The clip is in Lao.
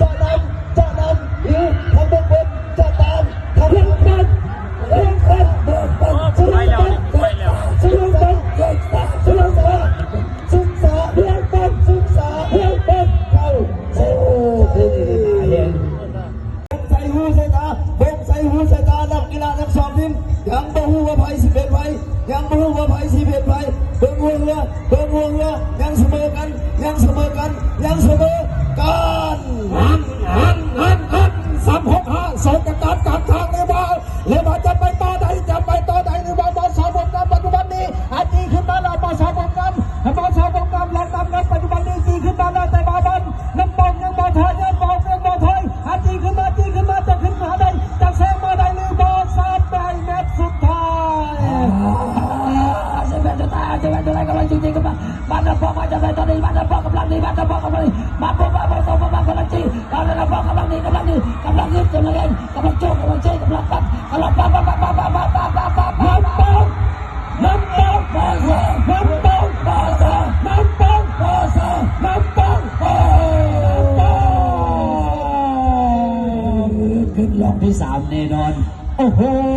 ຈະນຳ ຈະນຳ ຫຼືທາງເບື້ອງບົນຈະຕາມ ທາງເບື້ອງບົນ ເບື້ອງບົນ ເບື້ອງບົນ ເບື້ອງບົນ ເບື້ອງບົນ ເບື້ອງບົນ ສຶກສາ ເບື້ອງບົນ ສຶກສາ ເບື້ອງບົນ ເຂົ້າສູ່ ໂອ້ ເຫັນ ໃສ່ຫູໃສ່ຕາ ເບິ່ງໃສ່ຫູໃສ່ຕານັກກິລາທັງສອງທີມ ຍັງບໍ່ຮູ້ວ່າໃຜຊິເປັນໃຜ ຍັງບໍ່ຮູ້ວ່າໃຜຊິເປັນໃຜ ເບິ່ງຫົວເຮືອ ເບິ່ງຫົວເຮືອ ຍັງສະເໝີກັນ ຍັງສະເໝີກັນ ຍັງສະເໝີກັນ ຫັນ ຫັນ ຫັນ ສາມຫົກຫ້າ ສອງກະການກາງທາງເລີຍວ່າ ເລີຍວ່າຈະໄປຕໍ່ໃດ ຈະໄປຕໍ່ໃດ ຫຼືວ່າມສ ບວກນຳ ປັດຈຸບັນນີ້ ອາຈີຂຶ້ນມາແລ້ວ ມສ ບວກນຳ ມສ ບວກນຳ ລັດນຳ ປັດຈຸບັນນີ້ ຈີຂຶ້ນມາແລ້ວ ແຕ່ວ່າມັນ ນ້ຳປອງຍັງບໍ່ຖອຍ ນ້ຳປອງຍັງບໍ່ຖອຍ ອາຈີຂຶ້ນມາ ຈີຂຶ້ນມາ ຈະຂຶ້ນມາໄດ້ ຈະແຊງມາໄດ້ ຫຼືບໍ່ ສາມໄດ້ ແມັດສຸດທ້າຍ ອ່າ ສິບເອັດ ຈະຕາຍ ສິບເອັດ ຈະຕາຍ ກຳລັງຈີ ຈີຂຶ້ນມາ ບ້ານນ້ຳປອງມາຈາກໃດຕອນນີ້ ບ້ານນ້ຳປອງກຳລັງດີ ບ້ານນ້ຳປອງກຳລັງດີ ມາປຸບ ມາປຸບ ມາປຸບ ກຳລັງຈີ ບ້ານນ້ຳປອງກຳລັງດີ ກຳລັງດີ ກຳລັງຮຶດ ກຳລັງແຮງ ກຳລັງໂຈກ ກຳລັງເຊ ກຳລັງປັດ ກຳລັງປັດ ປັດ ປັດ ນ້ຳປອງ ນ້ຳປອງ ມາແລ້ວ ນ້ຳປອງ ມາແລ້ວ ນ້ຳປອງ ມາແລ້ວ ນ້ຳປອງ ມາແລ້ວ ຂຶ້ນລອບທີສາມແນ່ນອນ ໂອ້ໂຫ